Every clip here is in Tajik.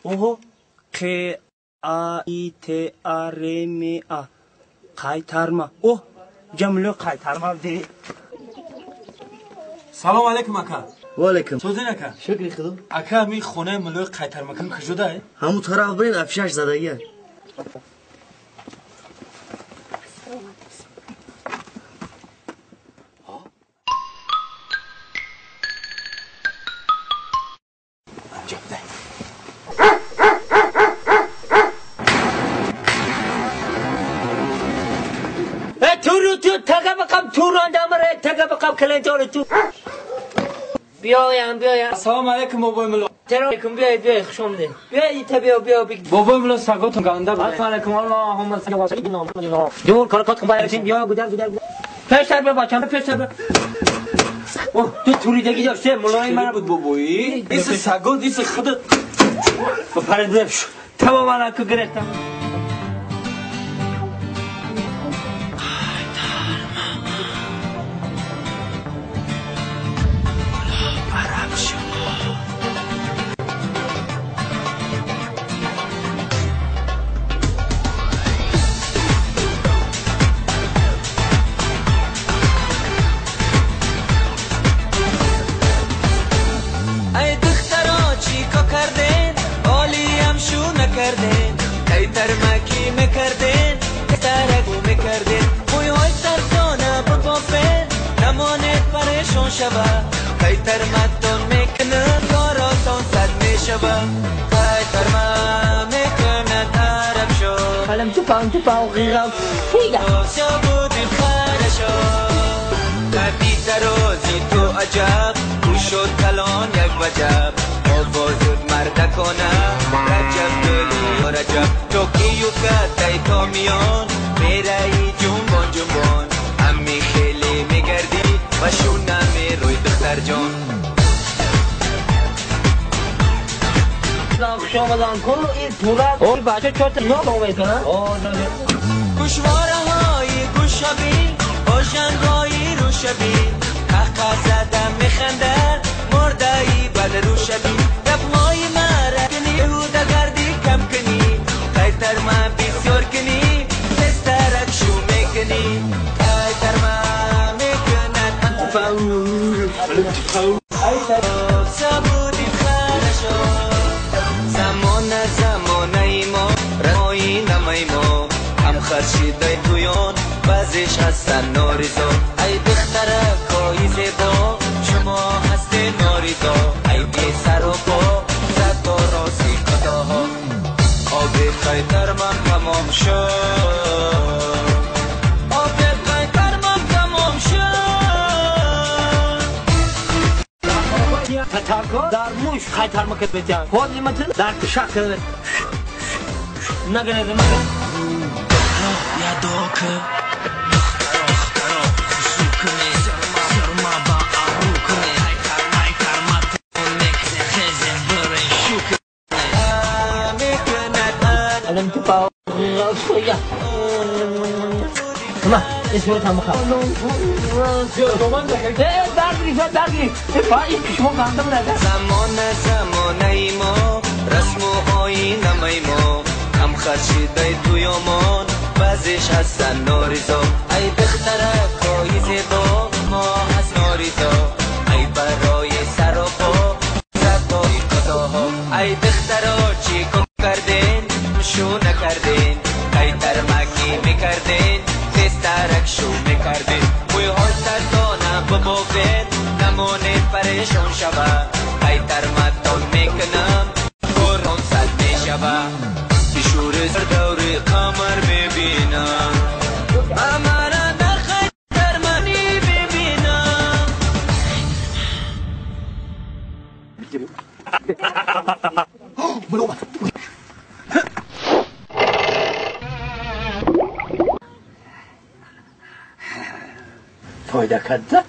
Оҳо, Қ А И Т А Р М А. Қайтарма. Оҳ, ҷамло қайтарма де. Салом алейкум ака. Ва алейкум. Созин ака. Шукри худо. Ака, ми хонаи муллои қайтарма кам куҷода? Ҳамун тараф бирин, афишаш задагия. Биёям, биёям. Салом алейкум, бобои мулло. Салом алейкум, биёед, биёед, хуш омадед. Биёед, ита биё, биё. Бобои мулло, саготон ганда буд. Ассалому алейкум, аллоҳумма салли ала саййидина Муҳаммад. Ҷур, кор кот кун, биё, гудар, гудар. Пештар биё, бачам, пештар биё. Оҳ, ту туридагӣ доште, муллои ман буд бобои. Иси сагот, иси худат. Ба парид биё. Тамоман аку гирифтам. گوشواره‌های گوشابی با جنگای روشبی قهقه زدم میخنده مرده‌ای بد روشبی گپ‌های مرا کنی هوده گردی کم کنی قیترمه بسیار کنی تسترک شو میکنی قیترمه میکند سبودی خرشو زمانه زمانه ما رمایی نمای ما هم خرشیده تویان بعضیش هستن ناریزا ای دخترکای زیبا شما هستی ناریزا ای بی سر و پا زد با راستی خداها آب قیترمم تمام شد آب قیترمم تمام شد تتاکو در موش قیترمه کت بیتیان خود لیمتن در تشاق کردن نگنه نگنه زمانه زمانه ما رسم و آیین ما هم خرشیده تویامان بعضیش هستن ناریزا ای دخترکای زیبا ما هست ناریزا ای برای سر و پا زدای قضاها ای دخترا چی کردین شو نکردین قیترمکی میکردین تسترک شو میکردین مویهای سرتانه ببافین نمانید پریشان شوه قیترمتان میکنم قرآن صد میشوه شور دور قمر میبینم امرا در قیترمنی ببینم فایده کرده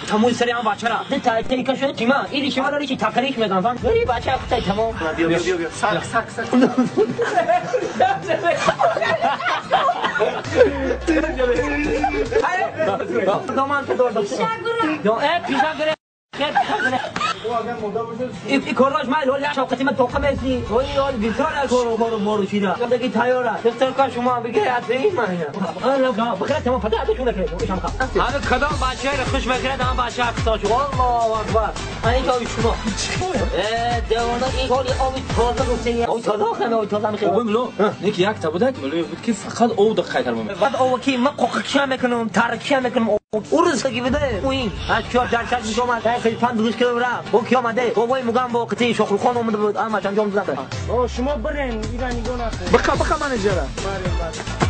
تموم سری هم بچه را ده تا تیکه شد تیما ایلی شما داری که تکریک میزن فهم بری بچه خودت تمام بیا بیا بیا ساک ساک ساک دامان تو دور پیشا گره. ای کاراش من حال شوقتی من توقع میسی ولی حال بیتار از کارو کارو مارو چیدا دیگه تیاره دفتر کار شما بگه از این من بخیر تمام پدر ازشون نکنه همه کدام بچه را خوش میکنه هم بچه افسا شو الله اکبر این تا شما دیوانه این کاری آبی تازه گفته آبی تازه خمه آبی تازه میخوام بابا ملو نکی یک تا بودک ملو بود که فقط او دقیقه تر بعد او کی من قوقکش میکنم ترکش میکنم او روز که بده این از چهار درصد میومد خیلی پند گوش کردم رفت او کی اومده بابای مگم با قطعی شاخرخان اومده بود اما انجام داد شما برین ایرانی گونه بخا بخا منیجر برین.